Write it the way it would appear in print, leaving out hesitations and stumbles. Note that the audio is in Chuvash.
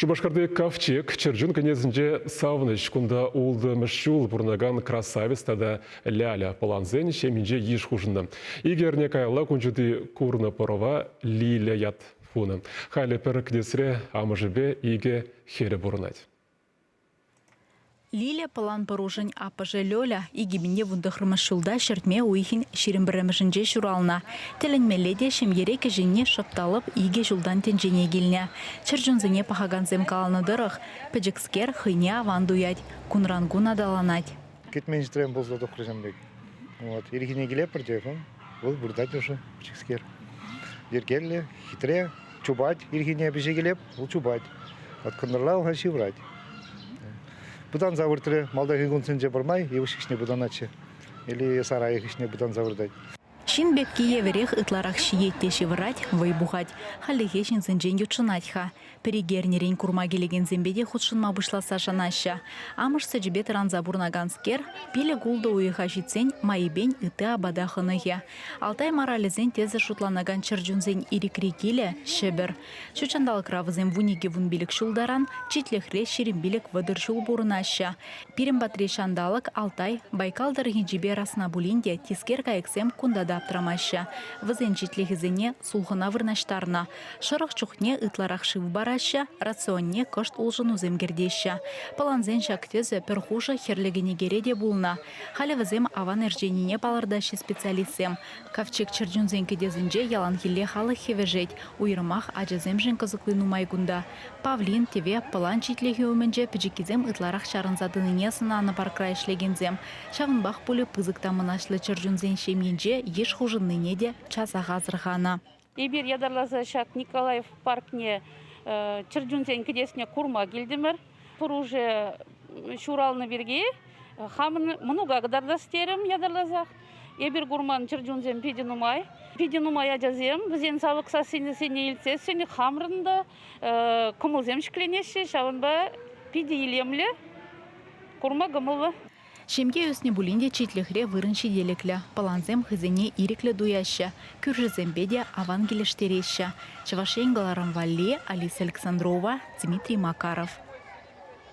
Шупашкарти Ковчег чӗрчун кӗтесӗнче савӑнӑҫ. Кунта улттӑмӗш ҫул пурӑнакан красавец тата Ляля пӑлансен ҫемйинче йыш хушӑннӑ. Икӗ эрне каялла кун ҫути курнӑ пӑрӑва Лиля ят хунӑ. Халӗ пӗр кӗтесре амӑшӗпе икӗ хӗрӗ пурӑнать. Лиля пӑлан пӑрушӗн аппӑшӗ Лёля 2019 ҫулта ҫӗртме уйӑхӗн 21-мӗшӗнче ҫуралнӑ. Тӗлӗнмелле те ҫемьере кӗҫӗнни шӑп та лӑп икӗ ҫултан тӗнчене килнӗ. Чӗрчунсене пӑхакансем каланӑ тӑрӑх, пӗчӗкскер хӑйне аван туять, кунран-кун аталанать. Кӗтмен ҫӗртрен пулса тухрӗ ҫавӑн пек. Вот. Ирхине килетпӗр те, вӑл выртать уже, пӗчӗкскер. Йӗркеллӗ, хитре, чупать ирхине пиҫе килеп, вӑл чупать. Вот кӑнтӑрла вӑл ҫыврать. Пытанса выртрӗ. Малтанхи кунсенче пӗрмай йывӑҫ хыҫне пытанатчӗ. Или сарай хыҫне пытанса выртать. Ҫын пепки евӗрех ытларах ҫиет те ҫывӑрать, вӑй пухать. Хальлӗхе ҫынсенчен ютшӑнать-ха. Пӗр-ик эрнерен курма килекенсемпе те хутшӑнма пуҫласса шанаҫҫӗ. Амӑш сӗчӗпе тӑранса пурӑнаканскер пилӗк-ултӑ уйӑха ҫитсен майӗпен ытти апата хӑнӑхӗ. Алтай маралӗсен тӗсӗ шутланакан чӗрчунсен ирӗкри килӗ – Ҫӗпӗр. Ҫут ҫанталӑкра вӗсем 12-15 ҫул таран, читлӗхре 25-30 ҫул пурӑнаҫҫӗ. Пирӗн патри ҫанталӑк Алтай, Байкал тӑрӑхӗнчипе расна пулин те тискер кайӑксем кунта та аптрамаҫҫӗ. Вӗсен читлӗхӗсене сулхӑна вырнаҫтарнӑ. Шӑрӑх чухне ытларах шыв параҫҫӗ, рационне кӑшт улшӑнусем кӗртеҫҫӗ. Пӑлансен ҫак тӗсӗ пӗр хушӑ хӗрлӗ кӗнекере те пулнӑ. Халӗ вӗсем аван ӗрченине палӑртаҫҫӗ специалистсем. Ковчег чӗрчунсен кӗтесӗнче яланхилле халӑх хӗвӗшет. Уйрӑмах ачасемшӗн кӑсӑкли нумай кунта. Павлин, тӗве, пӑлан читлӗхӗ умӗнче пӗчӗккисем ытларах чарӑнса тӑнине сӑнанӑ паркра ӗҫлекенсем. Ҫавӑнпах пулӗ пысӑк та мӑнаҫлӑ чӗрчунсен ҫемйинче йыш хушӑннине те часах асӑрханӑ. Эпир ятарласа ҫак Николаев паркне чӗрчунсен кӗтесне курма килтӗмӗр. Пур уже ҫуралнӑ пирки хамӑн мӑнука кӑтартас терӗм ятарласах. Эпир курман чӗрчунсем питӗ нумай. Питӗ нумай ачасем вӗсен савӑк сассисене илтсессӗн хамӑрӑн та кӑмӑлсем ҫӗкленеҫҫӗ. Ҫавӑнпа питӗ илемлӗ, курма кӑмӑллӑ. Ҫемье ӳснӗ пулин те читлӗхре вырӑн ҫителӗклӗ. Пӑлансем хӑйсене ирӗклӗ туяҫҫӗ, кӳршӗсемпе те аван килӗштереҫҫӗ. Чӑваш Ен кӑларӑм валли Алиса Александрова, Дмитрий Макаров.